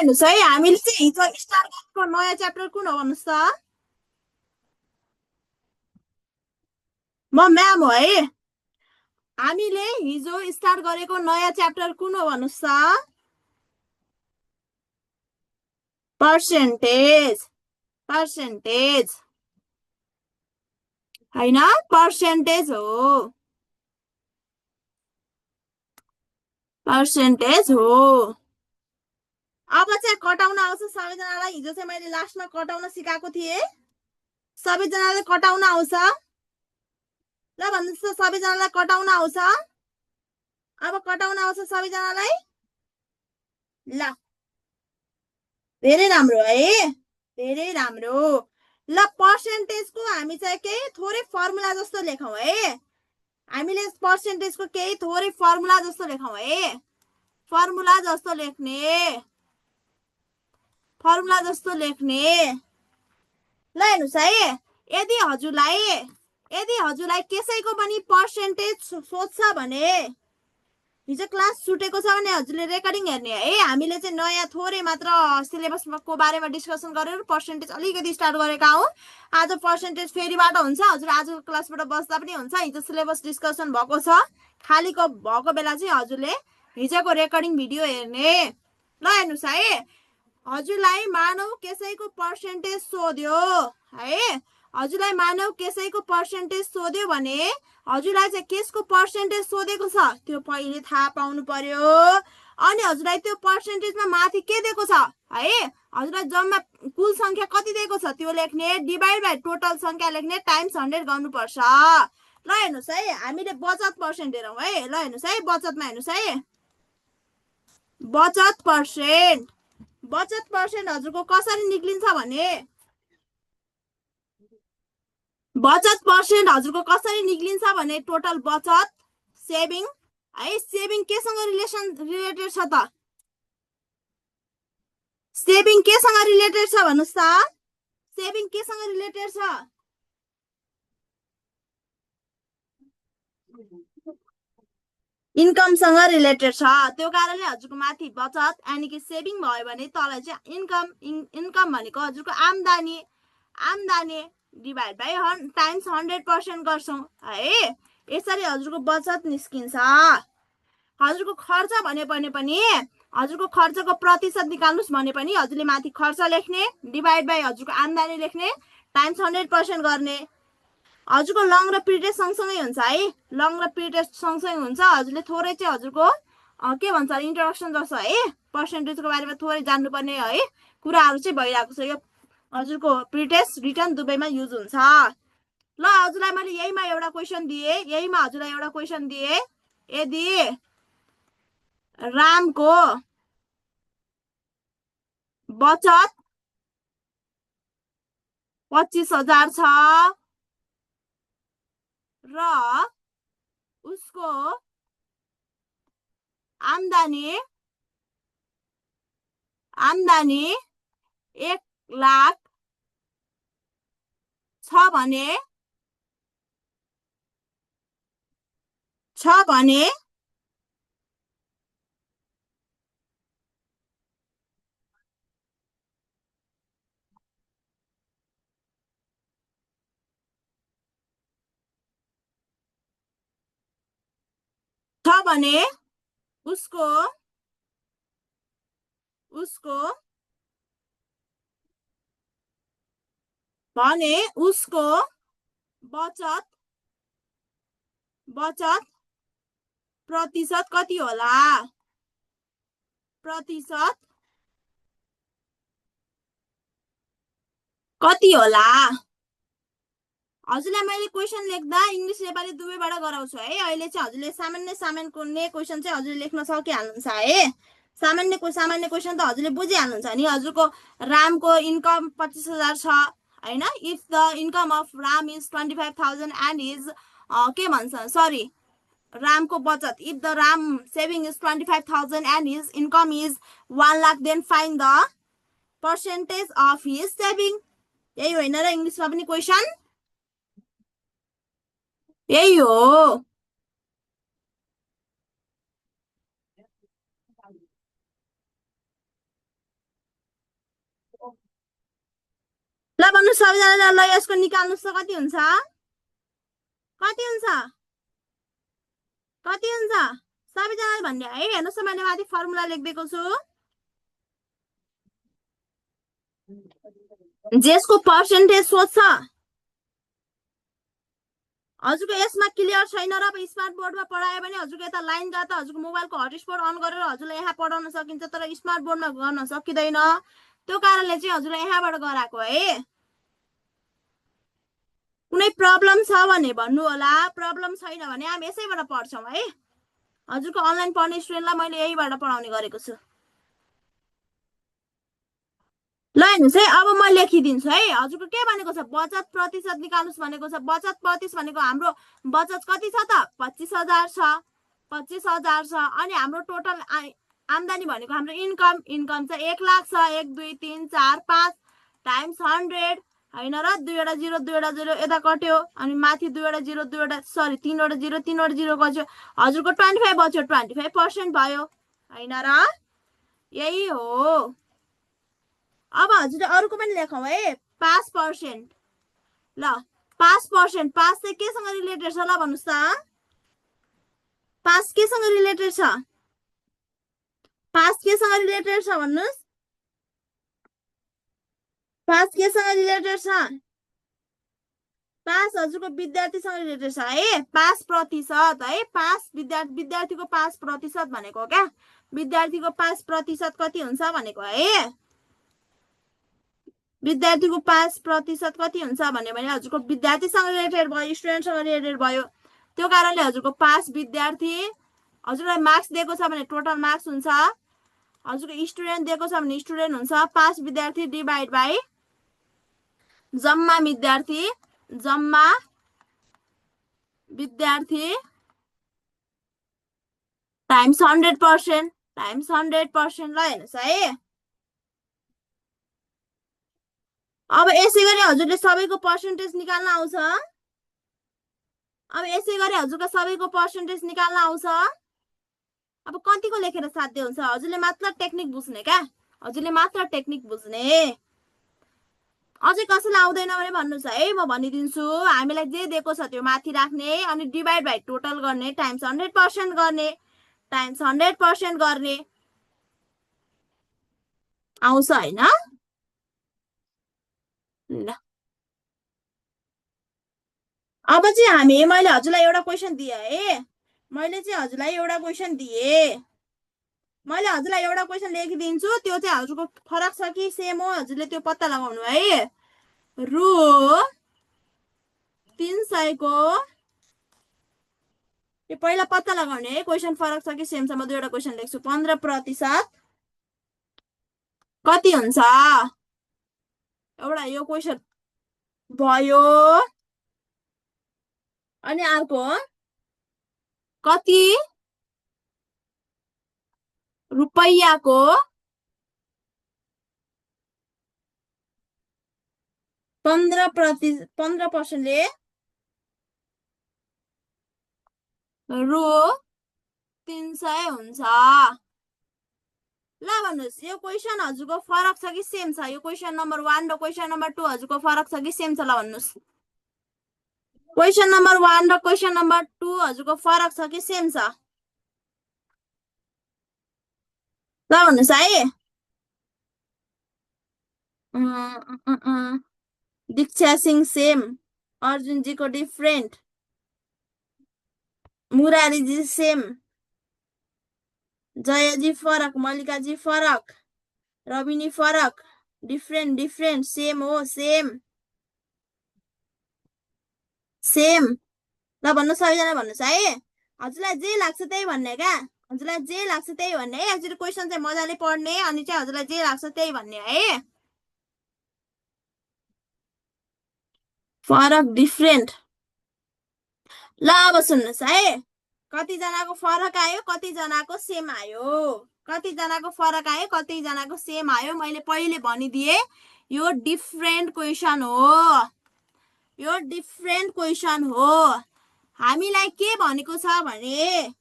हेर्नुहोस् है, हामीले चाहिँ हिजो स्टार्ट गरेको नयाँ च्याप्टर कुन हो भन्नुहोस् त। म म्याम हो है। हामीले हिजो स्टार्ट गरेको नयाँ च्याप्टर कुन हो भन्नुहोस् त। पर्सेन्टेज पर्सेन्टेज होइन, पर्सेन्टेज हो। पर्सेन्टेज हो। अब चाहिँ कटाउन आउँछ सबैजनालाई। हिजो चाहिँ मैले लास्टमा कटाउन सिकाएको थिएँ। सबैजनालाई कटाउन आउँछ ल भन्नुहोस् त, सबैजनालाई कटाउन आउँछ। अब कटाउन आउँछ सबैजनालाई। ल, धेरै राम्रो है, धेरै राम्रो। ल, पर्सेन्टेजको हामी चाहिँ केही थोरै फर्मुला जस्तो लेखौँ है। हामीले पर्सेन्टेजको केही थोरै फर्मुला जस्तो लेखौँ है। फर्मुला जस्तो लेख्ने, फर्मुला जस्तो लेख्ने। ल हेर्नुहोस् है, यदि हजुरलाई कसैको पनि पर्सेन्टेज सोध्छ भने, हिजो क्लास छुटेको छ भने हजुरले रेकर्डिङ हेर्ने है। हामीले चाहिँ नयाँ थोरै मात्र सिलेबसको बारेमा डिस्कसन गरेर पर्सेन्टेज अलिकति स्टार्ट गरेका हौँ। आज पर्सेन्टेज फेरिबाट हुन्छ। हजुर आजको क्लासबाट बस्दा पनि हुन्छ। हिजो सिलेबस डिस्कसन भएको छ। खालीको भएको बेला चाहिँ हजुरले हिजोको रेकर्डिङ भिडियो हेर्ने। ल हेर्नुहोस् है, हजुरलाई मानौ कसैको पर्सेन्टेज सोध्यो है। हजुरलाई मानौ कसैको पर्सेन्टेज सोध्यो भने हजुरलाई चाहिँ कसको पर्सेन्टेज सोधेको छ त्यो पहिले थाहा पाउनु पर्यो। अनि हजुरलाई त्यो पर्सेन्टेजमा माथि के दिएको छ है, हजुरलाई जम्मा कुल संख्या कति दिएको छ त्यो लेख्ने, डिभाइड बाइ टोटल संख्या लेख्ने, टाइम्स 100 गर्नुपर्छ। ल हेर्नुहोस् है, हामीले बचत पर्सेन्ट हेरौँ है। ल हेर्नुहोस् है, बचतमा हेर्नुहोस् है, बचत पर्सेन्ट। बचत पर्सेन्ट हजुरको कसरी निक्लिन्छ भने, बचत पर्सेन्ट हजुरको कसरी निक्लिन्छ भने टोटल बचत, सेभिङ है। सेभिङ केसँग रिलेटेड छ त, सेभिङ केसँग रिलेटेड छ भन्नुहोस् त। सेभिङ केसँग रिलेटेड छ, इन्कमसँग रिलेटेड छ। त्यो कारणले हजुरको माथि बचत यानि कि सेभिङ भयो भने तल चाहिँ इन्कम। इन्कम भनेको हजुरको आम्दानी, आम्दानी डिभाइड बाइ टाइम्स 100% गर्छौँ है। यसरी हजुरको बचत निस्किन्छ। हजुरको खर्च भने पनि हजुरको खर्चको प्रतिशत निकाल्नुस् भने पनि हजुरले माथि खर्च लेख्ने, डिभाइड बाइ हजुरको आम्दानी लेख्ने, टाइम्स 100% गर्ने। हजुरको लङ र पिरियड सँगसँगै हुन्छ है। लङ र पिरियड सँगसँगै हुन्छ। हजुरले थोरै चाहिँ हजुरको के भन्छ इन्ट्रोडक्सन जस्तो है, पर्सेन्टेजको बारेमा थोरै जान्नुपर्ने है कुराहरू चाहिँ भइरहेको छ। यो हजुरको प्रिटेस्ट रिटर्न दुवैमा युज हुन्छ। ल हजुरलाई मैले यहीमा एउटा क्वेसन दिएँ, यहीमा हजुरलाई एउटा क्वेसन दिएँ। यदि रामको बचत 25,000 छ र उसको आम्दानी 1,00,000 छ भने उसको बचत प्रतिशत कति होला, प्रतिशत कति होला। हजुरलाई मैले क्वेसन लेख्दा इङ्ग्लिस नेपाली दुवैबाट गराउँछु है। अहिले चाहिँ हजुरले सामान्य क्वेसन चाहिँ हजुरले लेख्न सकिहाल्नुहुन्छ है। सामान्य क्वेसन त हजुरले बुझिहाल्नुहुन्छ नि। हजुरको रामको इन्कम 25,000 छ हैन। If the income of Ram is 25,000 and is के भन्छ सरी, रामको बचत, if the Ram saving is 25,000 and his income is 1,00,000 then find the percentage of his saving. यही होइन र इङ्ग्लिसमा पनि क्वेसन यही हो। भन्नु सबैजनाले ल यसको निकाल्नुस् त कति हुन्छ कति हुन्छ कति हुन्छ सबैजनाले भन्ने है हेर्नुस् त मैले माथि फर्मुला लेखिदिएको छु जेसको पर्सेन्टेज सोध्छ हजुरको यसमा क्लियर छैन र स्मार्ट बोर्डमा पढायो भने हजुरको यता लाइन गर्दा हजुरको मोबाइलको हटस्पट अन गरेर हजुरले यहाँ पढाउन सकिन्छ तर स्मार्ट बोर्डमा गर्न सकिँदैन त्यो कारणले चाहिँ हजुरले यहाँबाट गराएको है कुनै प्रब्लम छ भने भन्नु होला प्रब्लम छैन भने हामी यसैबाट पढ्छौँ है हजुरको अनलाइन पढ्ने स्टुडेन्टलाई मैले यहीबाट पढाउने गरेको छु ल हेर्नुस् है अब म लेखिदिन्छु है हजुरको के भनेको छ बचत प्रतिशत निकाल्नुस् भनेको छ बचत प्रतिशत भनेको हाम्रो बचत कति छ त 25,000 छ 25,000 छ अनि हाम्रो टोटल आम्दानी भनेको हाम्रो इन्कम चाहिँ 1 लाख छ 1 2 3 4 5 टाइम्स 100 हैन र 2 वटा 0 यता कट्यो अनि माथि 2 वटा 0 2 वटा सरी 3 वटा 0 3 वटा 0 गयो हजुरको 25 बच्यो 25% भयो हैन र यही हो अब हजुरले अरुको पनि लेखौं है 5% ल 5% 5 चाहिँ केसँग रिलेटेड छ ल भन्नुस् त 5 केसँग रिलेटेड छ 5 केसँग रिलेटेड छ भन्नुस् 5 केसँग रिलेटेड छ 5 हजुरको विद्यार्थीसँग रिलेटेड छ है 5% है 5 विद्यार्थीको 5% भनेको क्या विद्यार्थीको 5% कति हुन्छ भनेको है विद्यार्थीको 5% कति हुन्छ भने हजुरको विद्यार्थीसँग रिलेटेड भयो स्टुडेन्टसँग रिलेटेड भयो त्यो कारणले हजुरको 5 विद्यार्थी हजुरलाई मार्क्स दिएको छ भने टोटल मार्क्स हुन्छ हजुरको स्टुडेन्ट दिएको छ भने स्टुडेन्ट हुन्छ 5 विद्यार्थी डिभाइड बाइ जम्मा विद्यार्थी टाइम्स 100% ल हेर्नुस् है अब यसै गरी हजुरले सबैको पर्सेन्टेज निकाल्न आउँछ अब यसै गरी हजुरको सबैको पर्सेन्टेज निकाल्न आउँछ अब कतिको लेखेर साध्य हुन्छ हजुरले मात्र टेक्निक बुझ्ने क्या हजुरले मात्र टेक्निक बुझ्ने अझै कसैलाई आउँदैन भने भन्नुस् है म भनिदिन्छु हामीलाई जे दिएको छ त्यो माथि राख्ने अनि डिभाइड बाइ टोटल गर्ने टाइम्स 100% गर्ने टाइम्स 100% गर्ने आउँछ हैन ल अब चाहिँ मैले हजुरलाई एउटा क्वेशन दिए है मैले हजुरलाई एउटा क्वेशन दिए मैले हजुरलाई एउटा क्वेशन लेखिदिन्छु त्यो चाहिँ हजुरको फरक छ कि सेम हो हजुरले त्यो पत्ता लगाउनु है रु 300 को यो पहिला पत्ता लगाउने है क्वेशन फरक छ कि सेम छ म दुईवटा क्वेशन लेख्छु 15% कति हुन्छ एउटा यो क्वेशन भयो अनि अर्को कति रुपैयाँको 15% ले रु 300 हुन्छ ल भन्नुस् यो क्वेशन हजुरको फरक छ कि सेम छ यो क्वेशन नम्बर 1 र क्वेशन नम्बर 2 हजुरको फरक छ कि सेम छ ल भन्नुस् क्वेशन नम्बर 1 र क्वेशन नम्बर 2 हजुरको फरक छ कि सेम छ ल भन्नुस् है दीक्षा सिंह सेम अर्जुन जी को डिफरेंट मुरारी जी सेम जया जी फरक मल्लिका जी फरक रविनी फरक डिफरेंट सेम हो सेम ल भन्नु सबैजना भन्नुस् है हजुरलाई जे लाग्छ त्यही भन्ने क्या हजुरलाई जे लाग्छ त्यही भन्ने है हजुर क्वेशन चाहिँ मजाले पढ्ने अनि चाहिँ हजुरलाई जे लाग्छ त्यही भन्ने है फरक डिफरेंट ल अब सुन्नुस् है कति जनाको फरक आयो कति जनाको सेम आयो कति जनाको फरक आयो कति जनाको सेम आयो मैले पहिले भनिदिए यो डिफरेंट क्वेशन हो यो डिफरेंट क्वेशन हो हामीलाई के भनेको छ भने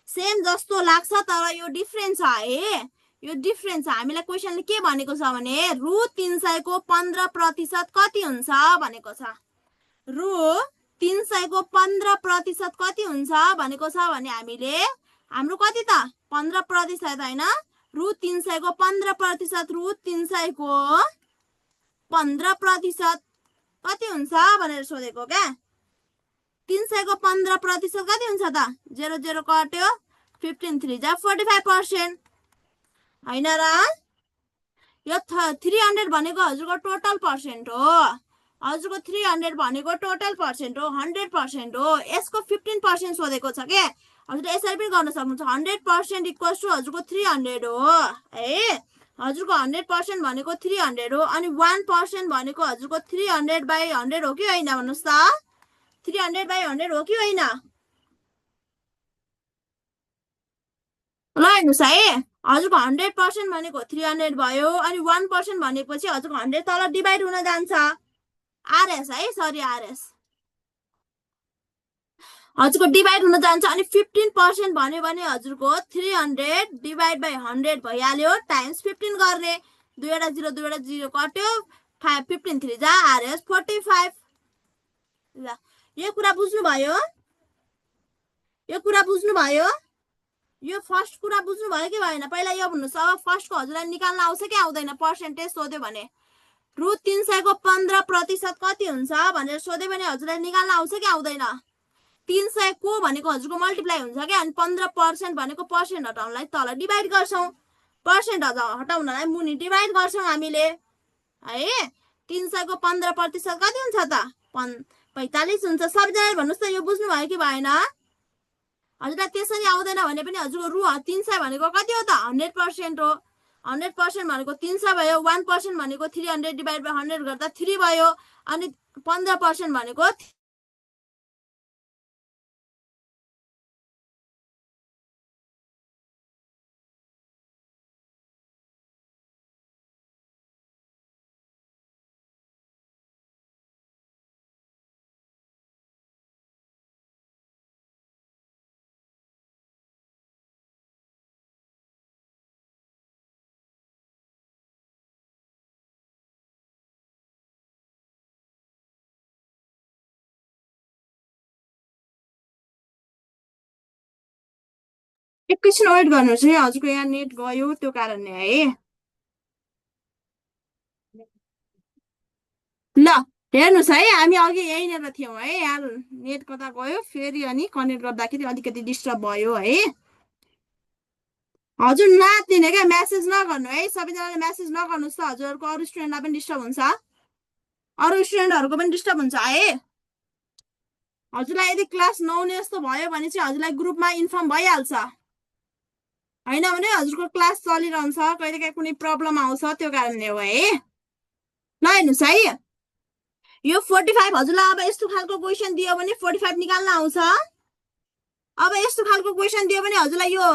सेम जस्तो लाग्छ तर यो डिफरेंट छ है यो डिफरेन्स हामीलाई क्वेसनले के भनेको छ भने रु 300 को 15% कति हुन्छ भनेको छ। रु 300 को 15% कति हुन्छ भनेको छ भने हामीले हाम्रो कति त 15% हैन, रु 300 को 15%, रु 300 को 15% कति हुन्छ भनेर सोधेको क्या। 300 को 15% कति हुन्छ त 0 0 कट्यो 15 3 जा 45% हैन र। यो 300 भनेको हजुरको टोटल पर्सेन्ट हो, हजुरको 300 भनेको टोटल पर्सेन्ट हो, 100% हो। यसको 15% सोधेको छ के, हजुरले यसरी पनि गर्न सक्नुहुन्छ। 100% इक्वल्स टु हजुरको 300 हो है। हजुरको 100% भनेको 300 हो, अनि 1% भनेको हजुरको 300/100 हो कि होइन भन्नुस् त। 300/100 हो कि होइन? ल हेर्नुस् है, हजुरको 100% भनेको 300 भयो, अनि 1% भनेपछि हजुरको 100 तल डिभाइड हुन जान्छ। आरएस है, सरी आरएस हजुरको डिभाइड हुन जान्छ। अनि 15% भन्यो भने हजुरको 300/100 भइहाल्यो, टाइम्स 15 गर्ने। 2 वटा 0 2 वटा 0 कट्यो 15 3 जा आरएस 45। ल यो कुरा बुझ्नु भयो, यो कुरा बुझ्नु भयो, यो फर्स्ट कुरा बुझ्नु भयो कि भएन? पहिला यो भन्नुस्, अब फर्स्टको हजुरलाई निकाल्न आउँछ कि आउँदैन? पर्सेन्टेज सोध्यो भने रु 300 को 15% कति हुन्छ भनेर सोध्यो भने हजुरलाई निकाल्न आउँछ कि आउँदैन? 300 को भनेको हजुरको मल्टिप्लाई हुन्छ क्या, अनि 15% भनेको पर्सेन्ट हटाउनलाई तल डिभाइड गर्छौं, पर्सेन्ट हटाउनलाई मुनि डिभाइड गर्छौं हामीले है। 300 को 15% कति हुन्छ त 45 हुन्छ। सबैजनाले भन्नुस् त यो बुझ्नु भयो कि भएन? हजुरलाई त्यसरी आउँदैन भने पनि हजुरको रु 300 भनेको कति हो त 100% हो। 100% भनेको 300 भयो, 1% भनेको 300/100 गर्दा 3 भयो, अनि 15% भनेको एकैछिन वेट गर्नुहोस् है, हजुरको यहाँ नेट गयो त्यो कारणले है। ल हेर्नुहोस् है, हामी अघि यहीँनिर थियौँ है, यहाँ नेट कता गयो फेरि, अनि कनेक्ट गर्दाखेरि अलिकति डिस्टर्ब भयो है। हजुर नाच्दिने क्या, म्यासेज नगर्नु है, सबैजनाले म्यासेज नगर्नुहोस् त, हजुरहरूको अरू स्टुडेन्टलाई पनि डिस्टर्ब हुन्छ, अरू स्टुडेन्टहरूको पनि डिस्टर्ब हुन्छ है। हजुरलाई यदि क्लास नहुने जस्तो भयो भने चाहिँ हजुरलाई ग्रुपमा इन्फर्म भइहाल्छ, हैन भने हजुरको क्लास चलिरहन्छ, कहिलेकाहीँ कुनै प्रब्लम आउँछ त्यो कारणले हो है। ल हेर्नुहोस् है, यो 45 हजुरलाई अब यस्तो खालको क्वेसन दियो भने 45 निकाल्न आउँछ। अब यस्तो खालको क्वेसन दियो भने हजुरलाई यो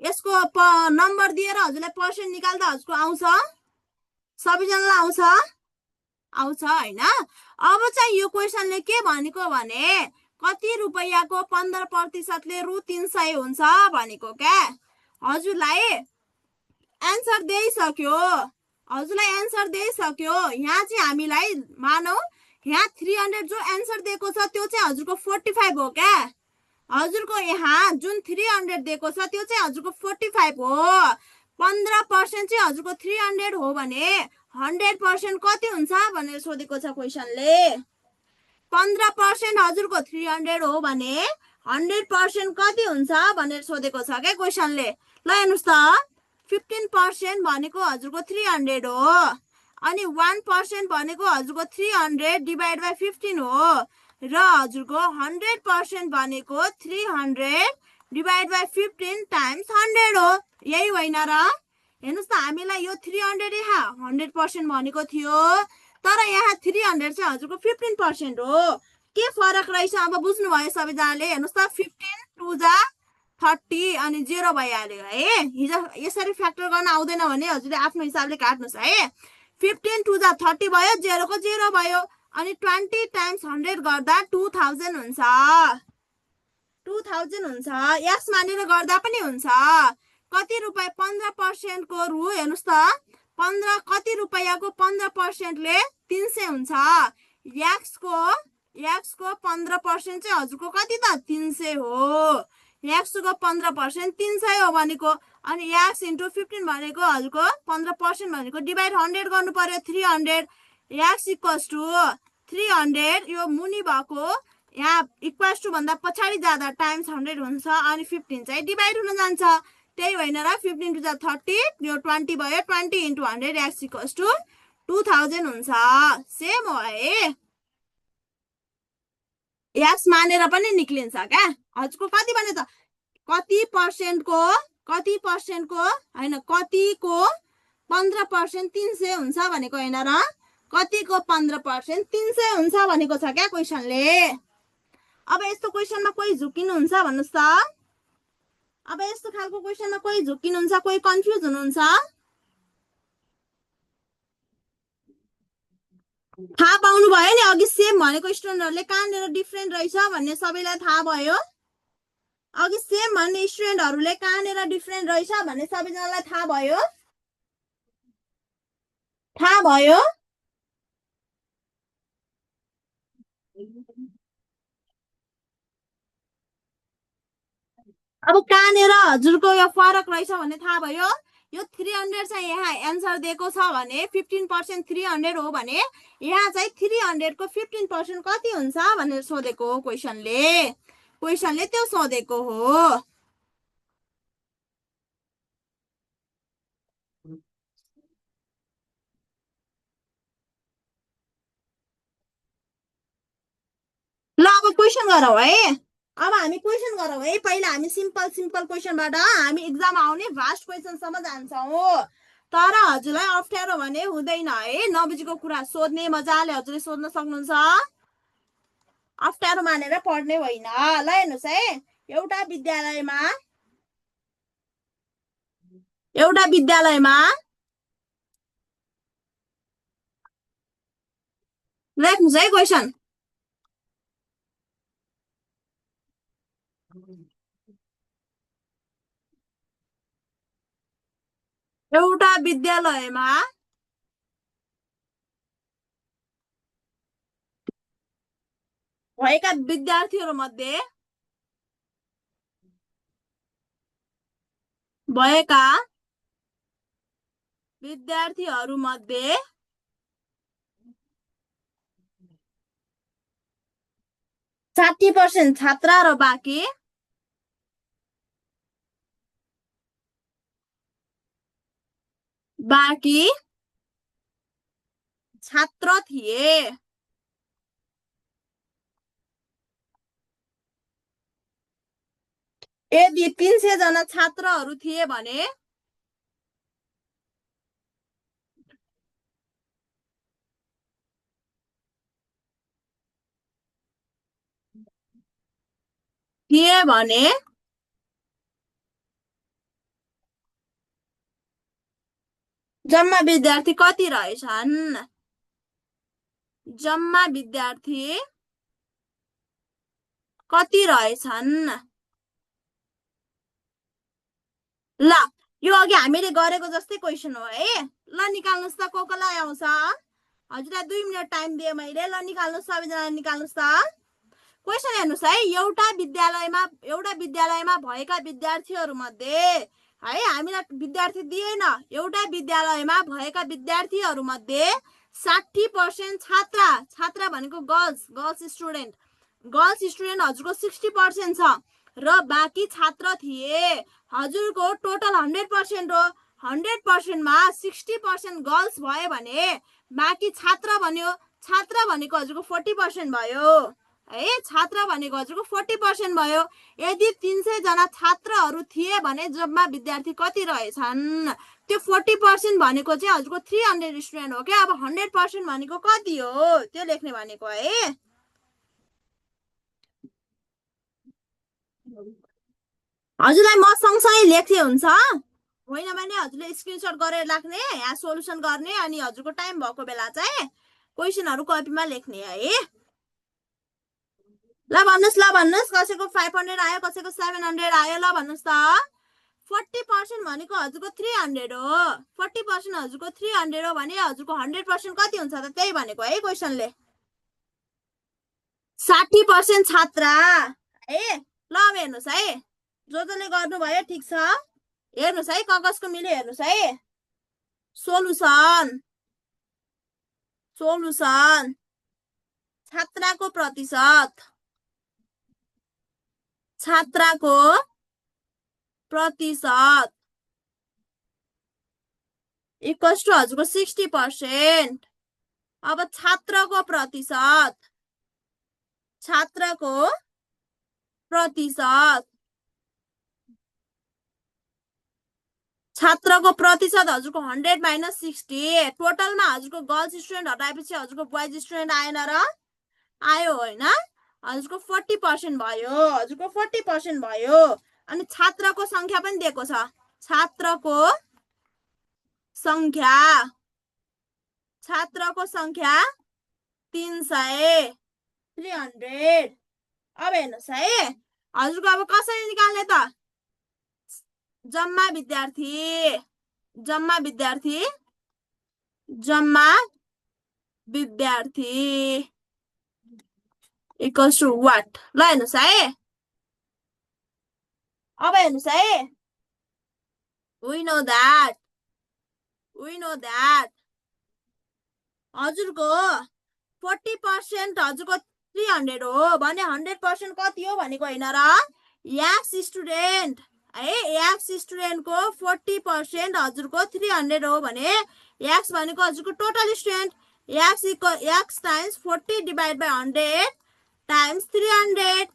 यसको नम्बर दिएर हजुरलाई पर्सेन्ट निकाल्दा हजुरको आउँछ, सबैजनालाई आउँछ, आउँछ हैन। अब चाहिँ यो क्वेसनले के भनेको भने कति रुपैयाँको 15%ले रु 300 हुन्छ भनेको क्या। हजुरलाई एन्सर दिइसक्यो, हजुरलाई एन्सर दिइसक्यो। यहाँ चाहिँ हामीलाई मानौ यहाँ 300 जो एन्सर दिएको छ त्यो चाहिँ हजुरको 45 हो क्या। हजुरको यहाँ जुन 300 दिएको छ त्यो चाहिँ हजुरको 45 हो। 15% चाहिँ हजुरको 300 हो भने 100% कति हुन्छ भनेर सोधेको छ क्वेसनले। 15% हजुरको 300 हो भने 100% कति हुन्छ भनेर सोधेको छ क्या क्वेसनले। ल हेर्नुस् त, 15% भनेको हजुरको 300 हो, अनि 1% भनेको हजुरको 300 डिभाइड बाइ 15 हो, र हजुरको 100% भनेको 300 डिभाइड बाइ 15 टाइम्स 100 हो। यही होइन र? हेर्नुस् त, हामीलाई यो 300 यहाँ 100% भनेको थियो, तर यहाँ 300 चाहिँ हजुरको 15% हो। के फरक रहेछ अब बुझ्नु भयो सबैजनाले? हेर्नुस् त, 15 2 जा 30 अनि 0 भइहाल्यो है। हिजो यसरी फ्याक्टर गर्न आउँदैन भने हजुरले आफ्नो हिसाबले काट्नुस् है। 15 2 जा 30 भयो, 0 को 0 भयो, अनि 20 टाइम्स 100 गर्दा 2000 हुन्छ, 2000 हुन्छ। यस मानेर गर्दा पनि हुन्छ, कति रुपैयाँ 15% को रु हेर्नुस् त 15 कति रुपैयाँको 15%ले 300 हुन्छ। एक्स को 15% चाहिँ हजुरको कति त 300 हो। एक्स को 15% 300 हो भनेको अनि एक्स इन्टु 15 भनेको हजुरको 15% भनेको डिभाइड 100 गर्नु पर्यो 300 एक्स इक्वल्स टु 300 यो मुनि भएको यहाँ इक्वल्स टु भन्दा पछाडि जाँदा टाइम्स 100 हुन्छ अनि 15 चाहिँ डिभाइड हुन जान्छ त्यही भएन र 15 टु 30 यो 20 भयो 20 इन्टु 100 एक्स इक्वल्स टु 2000 हुन्छ। सेम हो है एक्स मानेर पनि निक्लिन्छ क्या हजुरको कति भने त कति पर्सेन्टको हैन कतिको 15% 300 हुन्छ भनेको हैन र कतिको 15% 300 हुन्छ भनेको छ क्या क्वेशनले। अब यस्तो क्वेशनमा कोही झुकिनुहुन्छ भन्नुस् त अब यस्तो खालको क्वेशनमा कोही झुकिनुहुन्छ कोही कन्फ्युज हुनुहुन्छ थाहा पाउनु भयो नि अघि सेम भनेको स्टुडेन्टहरुले कहाँनेर डिफरेन्ट रहेछ भन्ने सबैलाई थाहा भयो। अघि सेम भन्ने स्टुडेन्टहरुले कहाँनेर डिफरेन्ट रहेछ भन्ने सबैजनालाई थाहा भयो अब कहाँनेर हजुरको यो फरक रहेछ भन्ने थाहा भयो। यो 300 चाहिँ यहाँ एन्सर दिएको छ भने 15% 300 हो भने यहाँ चाहिँ 300 को 15% कति हुन्छ भनेर सोधेको हो क्वेशनले त्यो सोधेको हो। ल अब क्वेशन गरौँ है अब हामी क्वेशन गरौँ है पहिला हामी सिम्पल क्वेशनबाट हामी एक्जाम आउने भास्ट क्वेशनसम्म जान्छौँ तर हजुरलाई अप्ठ्यारो भने हुँदैन है नबुझेको कुरा सोध्ने मजाले हजुरले सोध्न सक्नुहुन्छ अप्ठ्यारो मानेर पढ्ने होइन। ल हेर्नुस् है एउटा विद्यालयमा लेख्नुस् है क्वेशन एउटा विद्यालयमा भएका विद्यार्थीहरू मध्ये 60% छात्र र बाँकी छात्र थिए। यदि 300 जना छात्रहरू थिए भने जम्मा विद्यार्थी कति रहेछन् ल यो अघि हामीले गरेको जस्तै क्वेशन हो है। ल निकाल्नुस् त कोलाई आउँछ हजुरलाई 2 मिनेट टाइम दिए मैले ल निकाल्नुस् सबैजना निकाल्नुस् त क्वेशन हेर्नुस् है एउटा विद्यालयमा भएका विद्यार्थीहरू मध्ये है हामीलाई विद्यार्थी दिएन एउटा विद्यालयमा भएका विद्यार्थीहरू मध्ये 60% छात्रा भनेको गर्ल्स स्टुडेन्ट हजुरको 60% छ र बाँकी छात्र थिए हजुरको टोटल 100% हो 100% मा 60% गर्ल्स भयो भने बाँकी छात्र भन्यो छात्र भनेको हजुरको 40% भयो है छात्र भनेको हजुरको 40% भयो। यदि 300 जना छात्रहरू थिए भने जम्मा विद्यार्थी कति रहेछन् त्यो 40% भनेको चाहिँ हजुरको 300 स्टुडेन्ट हो क्या। अब 100% भनेको कति हो त्यो लेख्ने भनेको है। हजुरलाई म सँगसँगै लेख्थे हुन्छ होइन भने हजुरले स्क्रिनशट गरेर राख्ने यहाँ सोलुसन गर्ने अनि हजुरको टाइम भएको बेला चाहिँ क्वेशनहरु कपीमा लेख्ने है। ल भन्नुस् कसैको 500 आयो कसैको 700 आयो ल भन्नुस् त 40% भनेको हजुरको 300 हो। 40% हजुरको 300 हो भने हजुरको 100% कति हुन्छ त? त्यही भनेको है क्वेसनले। 60% छात्रा है। ल अब हेर्नुहोस् है, जसले गर्नुभयो ठिक छ। हेर्नुहोस् है, कागजको मिल्यो हेर्नुहोस् है। सोलुसन छात्राको प्रतिशत इक्वल्स टु हजुरको 60%। अब छात्रको प्रतिशत हजुरको 100 माइनस 60। टोटलमा हजुरको गर्ल्स स्टुडेन्ट हटाएपछि हजुरको बोइज स्टुडेन्ट आएन र? आयो होइन? हजुरको 40% भयो। हजुरको 40% भयो। अनि छात्रको संख्या पनि दिएको छ। छात्रको संख्या 300। अब हेर्नुहोस् है, हजुरको अब कसरी निकाल्ने त? जम्मा विद्यार्थी इक्वल्स टु वाट? ल हेर्नुहोस् है, अब हेर्नुहोस् है, we know that हजुरको 40% हजुरको 300 हो भने 100% कति हो भनेको होइन र? एक्स स्टुडेन्ट है, एक्स स्टुडेन्टको 40% हजुरको 300 हो भने एक्स भनेको हजुरको total student. X times 40 divide by 100 times 300।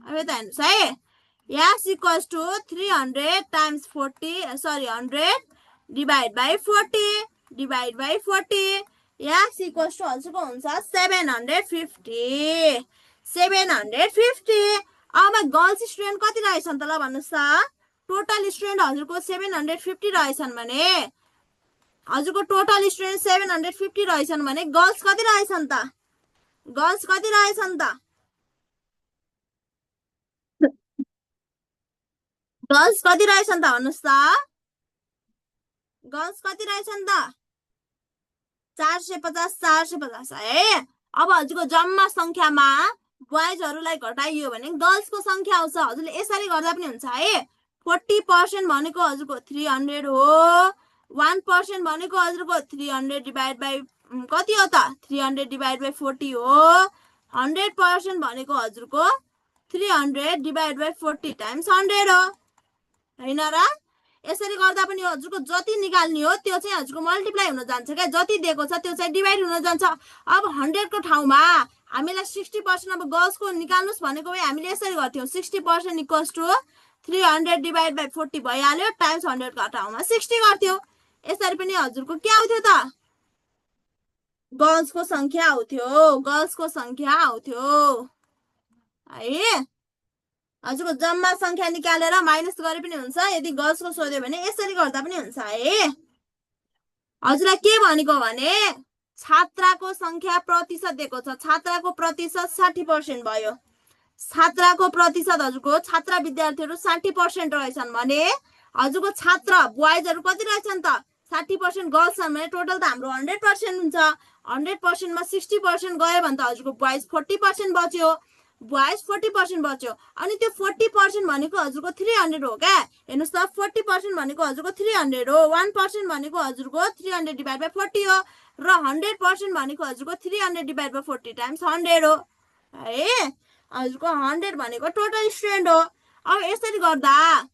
अब यता हेर्नुहोस् है, x equals to 300 times 100 divide by 40 x equals to हजुरको हुन्छ 750। अब गर्ल्स स्टुडेन्ट कति रहेछन् त? ल भन्नुहोस् त। टोटल स्टुडेन्ट हजुरको 750 रहेछन् भने हजुरको टोटल स्टुडेन्ट 750 रहेछन् भने गर्ल्स कति रहेछन् त? गर्ल्स कति रहेछन् त? गर्ल्स कति रहेछन् त भन्नुहोस् त? गर्ल्स कति रहेछन् त? 450 है। अब हजुरको जम्मा संख्यामा बोइजहरूलाई घटाइयो भने गर्ल्सको संख्या आउँछ। हजुरले यसरी गर्दा पनि हुन्छ है। 40% भनेको हजुरको 300 हो। 1% भनेको हजुरको 300 डिभाइड बाई कति हो त? 300 डिभाइड बाई 40 हो। 100% भनेको हजुरको 300 डिभाइड बाई 40 टाइम्स 100 हो होइन र? यसरी गर्दा पनि हजुरको जति निकाल्ने हो त्यो चाहिँ हजुरको मल्टिप्लाई हुन जान्छ क्या। जति दिएको छ त्यो चाहिँ डिभाइड हुन जान्छ। अब 100 को ठाउँमा हामीलाई 60% अब गर्ल्सको निकाल्नुस् भनेको भए हामीले यसरी गर्थ्यौं। 60% इक्वल्स टु 300 डिभाइड बाई 40 भइहाल्यो टाइम्स 100 को ठाउँमा 60 गर्थ्यौं। यसरी पनि हजुरको के आउँथ्यो त? गर्ल्सको संख्या आउँथ्यो है। हजुरको जम्मा संख्या निकालेर माइनस गरे पनि हुन्छ। यदि गर्ल्सको सोध्यो भने यसरी गर्दा पनि हुन्छ है। हजुरलाई के भनेको भने छात्राको संख्या प्रतिशत दिएको छ। छात्राको प्रतिशत 60% भयो। छात्राको प्रतिशत हजुरको छात्रा विद्यार्थीहरू 60% रहेछन् भने हजुरको छात्र बोइजहरू कति रहेछन् त? 60% गर्ल्स छन् भने टोटल त हाम्रो 100% हुन्छ। 100% मा 60% गयो भने त हजुरको बोइज 40% बच्यो। बोइज 40% बच्यो। अनि त्यो 40% भनेको हजुरको 300 हो क्या। हेर्नुहोस् त, 40% भनेको हजुरको 300 हो। 1% भनेको हजुरको 300 डिभाइड बाई 40 हो र 100% भनेको हजुरको 300 डिभाइड बाई 40 टाइम्स 100 हो है। हजुरको 100 भनेको टोटल स्टुडेन्ट हो। अब यसरी गर्दा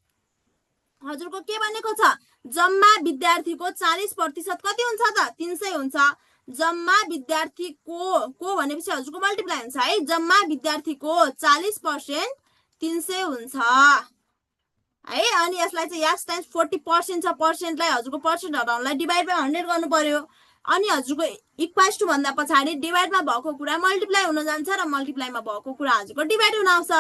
हजुरको के भनेको छ? जम्मा विद्यार्थीको 40% कति हुन्छ त? 300 हुन्छ। जम्मा विद्यार्थीको भनेपछि हजुरको मल्टिप्लाई हुन्छ है। जम्मा विद्यार्थीको 40% 300 हुन्छ है। अनि यसलाई चाहिँ एक्स टाइम्स 40% छ। पर्सेन्टलाई हजुरको पर्सेन्ट हटाउनलाई डिभाइड बाई 100 गर्नु पर्यो। अनि हजुरको इक्वल्स टु भन्दा पछाडि डिभाइडमा भएको कुरा मल्टिप्लाई हुन जान्छ र मल्टिप्लाईमा भएको कुरा हजुरको डिभाइड हुन आउँछ।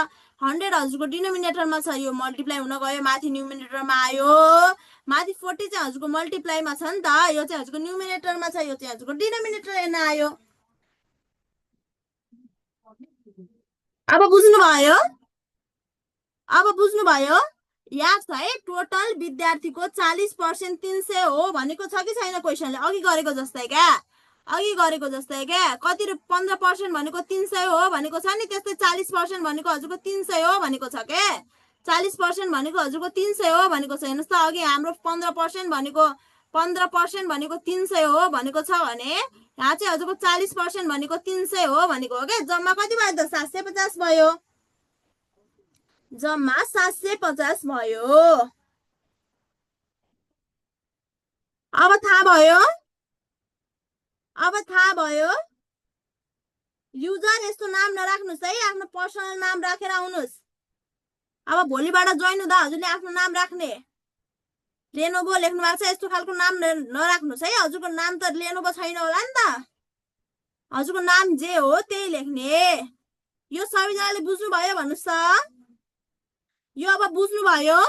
100 हजुरको डिनोमिनेटरमा छ, यो मल्टिप्लाई हुन गयो, माथि न्युमिनेटरमा आयो। माथि 40 चाहिँ हजुरको मल्टिप्लाईमा छ नि त, यो चाहिँ हजुरको न्युमिनेटरमा छ, यो चाहिँ हजुरको डिनोमिनेटर हेर्न आयो। अब बुझ्नुभयो? याद छ है टोटल विद्यार्थीको 40% 300 हो भनेको छ कि छैन क्वेसनले अघि गरेको जस्तै क्या कति 15% भनेको 300 हो भनेको छ नि त्यस्तै 40% भनेको हजुरको 300 हो भनेको छ के 40% भनेको हजुरको 300 हो भनेको छ हेर्नुस् त अघि हाम्रो 15% भनेको 300 हो भनेको छ भने यहाँ चाहिँ हजुरको 40% भनेको 300 हो भनेको हो के जम्मा कति भयो त 750 भयो जम्मा 750 भयो अब थाहा भयो युजर यस्तो नाम नराख्नुस् है आफ्नो पर्सनल नाम राखेर आउनुस् अब भोलिबाट जोइन हुँदा हजुरले आफ्नो नाम राख्ने लेनोभो लेख्नु भएको छ यस्तो खालको नाम नराख्नुस् है हजुरको नाम त लेनोभो छैन होला नि त हजुरको नाम जे हो त्यही लेख्ने यो सबैजनाले बुझ्नु भयो भन्नुस् त यो अब बुझ्नु भयो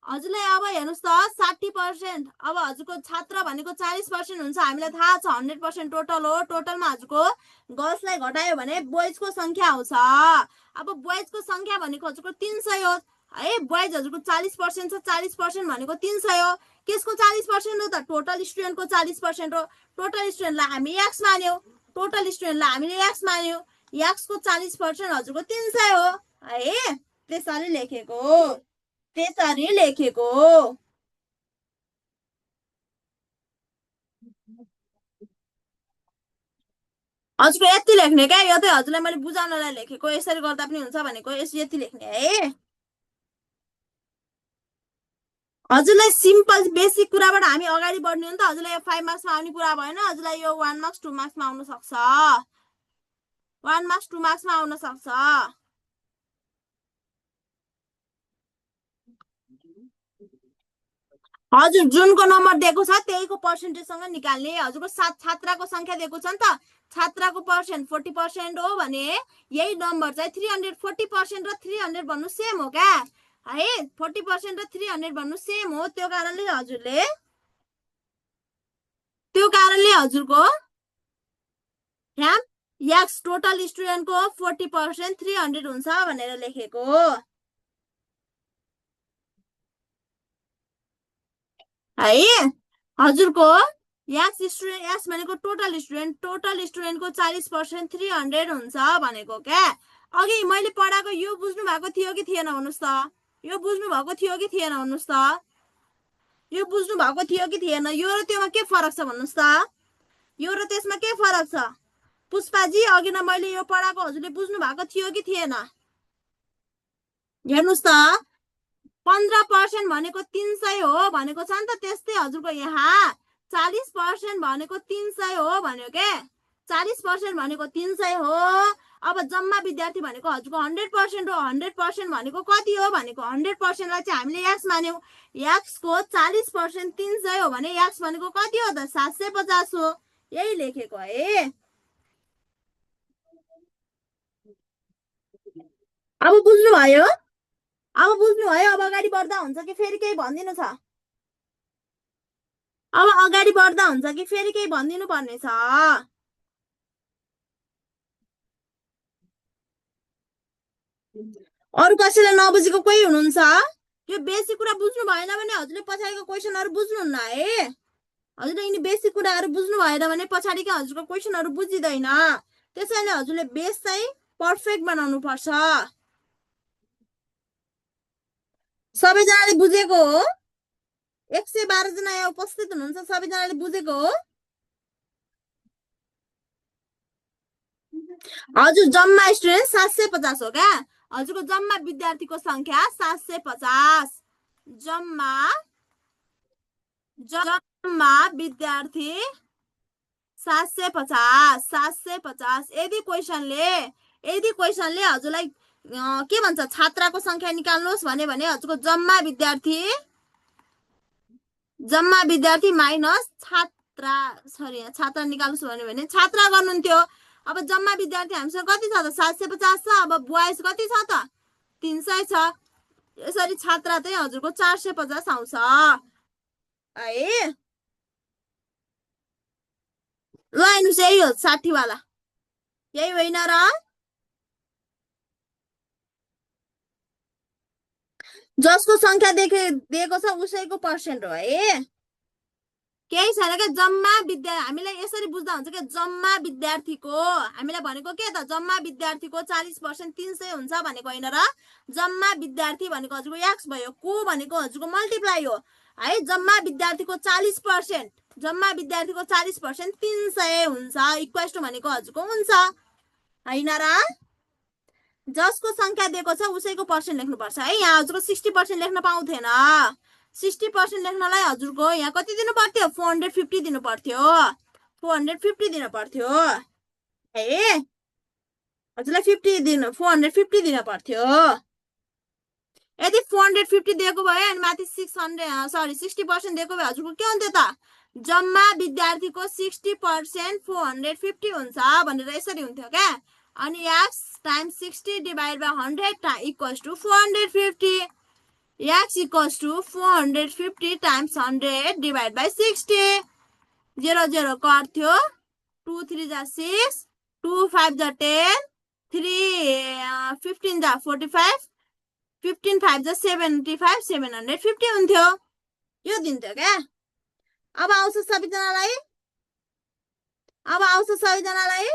हजुरलाई अब हेर्नुस् त 60% अब हजुरको छात्र भनेको 40% हुन्छ हामीलाई थाहा छ 100% टोटल हो टोटलमा हजुरको गर्ल्सलाई घटायो भने बोइजको संख्या आउँछ अब बोइजको संख्या भनेको हजुरको 300 हो है बोइज हजुरको 40% छ 40% भनेको 300 हो केसको 40% हो त टोटल स्टुडेन्टको 40% हो टोटल स्टुडेन्टलाई हामी एक्स मान्यौ टोटल स्टुडेन्टलाई हामीले एक्स मान्यौ एक्सको 40% हजुरको 300 हो है त्यसरी लेखेको हजुरको यति लेख्ने क्या यो चाहिँ हजुरलाई मैले बुझाउनलाई लेखेको यसरी गर्दा पनि हुन्छ भनेको यति लेख्ने है हजुरलाई सिम्पल बेसिक कुराबाट हामी अगाडि बढ्ने हो नि त हजुरलाई यो 5 मार्क्समा आउने कुरा भएन हजुरलाई यो 1 मार्क्स 2 मार्क्समा आउन सक्छ 1 मार्क्स 2 मार्क्समा आउन सक्छ हजुर जुनको नम्बर दिएको छ त्यहीको पर्सेन्टेजसँग निकाल्ने हजुरको 7 छात्राको संख्या दिएको छ नि त छात्राको पर्सेन्ट 40% हो भने यही नम्बर चाहिँ 340% र 300 भन्नु सेम हो क्या है 40% र 300 भन्नु सेम हो त्यो कारणले हजुरको यहाँ एक्स टोटल स्टुडेन्टको 40% 300 हुन्छ भनेर लेखेको है हजुरको एक्स भनेको टोटल स्टुडेन्टको 40% 300 हुन्छ भनेको क्या अघि मैले पढाएको यो बुझ्नु भएको थियो कि थिएन भन्नुस् त यो बुझ्नु भएको थियो कि थिएन भन्नुस् त यो बुझ्नु भएको थियो कि थिएन यो र त्योमा के फरक छ भन्नुस् त यो र त्यसमा के फरक छ पुष्पाजी अघि न मैले यो पढाएको हजुरले बुझ्नु भएको थियो कि थिएन हेर्नुस् त 15% भनेको 300 हो भनेको छ नि त त्यस्तै हजुरको यहाँ 40% भनेको 300 हो भन्यो के 40% भनेको 300 हो अब जम्मा विद्यार्थी भनेको हजुरको 100% हो 100% भनेको कति हो भनेको 100% लाई चाहिँ हामीले एक्स मान्यौ एक्स को 40% 300 हो भने एक्स भनेको कति हो त 750 हो यही लेखेको है अब बुझ्नु भयो अब अगाडि बढ्दा हुन्छ कि फेरि केही भनिदिनु छ अब अगाडि बढ्दा हुन्छ कि फेरि केही भनिदिनु पर्ने छ अरु कसैलाई नबुझेको कोही हुनुहुन्छ यो बेसिक कुरा बुझ्नु भएन भने हजुरले पछाडिको क्वेसनहरु बुझ्नुहुन्न है हजुरले यिनी बेसिक कुराहरु बुझ्नु भएन भने पछाडिको हजुरको क्वेसनहरु बुझिदैन त्यसैले हजुरले बेस चाहिँ पर्फेक्ट बनाउनु पर्छ सबैजनाले बुझेको हो 112 जना यहाँ उपस्थित हुनुहुन्छ सबैजनाले बुझेको हो हजुर जम्मा स्टुडेन्ट 750 हो क्या हजुरको जम्मा विद्यार्थीको संख्या 750 जम्मा विद्यार्थी 750 यदि क्वेसनले हजुरलाई के भन्छ छात्राको संख्या निकाल्नुहोस् भने हजुरको जम्मा विद्यार्थी माइनस छात्रा निकाल्नुहोस् भने छात्रा गर्नुहुन्थ्यो अब जम्मा विद्यार्थी हामीसँग कति छ त 750 छ अब बोइज कति छ त 300 छ यसरी छात्रा चाहिँ हजुरको 450 आउँछ है ल हेर्नुस् यही हो 60 वाला यही होइन र जसको संख्या दिएको छ उसैको पर्सेन्ट हो है। केही छैन क्या, जम्मा हामीलाई यसरी बुझ्दा हुन्छ क्या, जम्मा विद्यार्थीको हामीलाई भनेको के त, जम्मा विद्यार्थीको 40% 300 हुन्छ भनेको होइन र, जम्मा विद्यार्थी भनेको हजुरको एक्स भयो, को भनेको हजुरको मल्टिप्लाई हो है। जम्मा विद्यार्थीको 40%, जम्मा विद्यार्थीको 40% 300 हुन्छ, इक्वल्स टु भनेको हजुरको हुन्छ होइन र। जसको संख्या दिएको छ उसैको पर्सेन्ट लेख्नुपर्छ है। यहाँ हजुरको 60% लेख्न पाउँथेन। 60% लेख्नलाई हजुरको यहाँ कति दिनु पर्थ्यो, 450 दिनु पर्थ्यो, 450 दिनु पर्थ्यो है। हजुरलाई 450 दिनु पर्थ्यो। यदि 450 दिएको भयो अनि माथि 60% दिएको भए हजुरको के हुन्थ्यो त, जम्मा विद्यार्थीको 60% 450 हुन्छ भनेर यसरी हुन्थ्यो क्या। अनि x times 60 divide by 100 equals to 450, x equals to 450 times 100 divide by 60। 0 0 कट्थ्यो, 2 3 जा 6, 2 5 जा 10, 3 15 जा 45, 15 5 जा 75, 750 हुन्थ्यो। यो दिन्थ्यो क्या। अब आउँछ सबैजनालाई, अब आउँछ सबैजनालाई।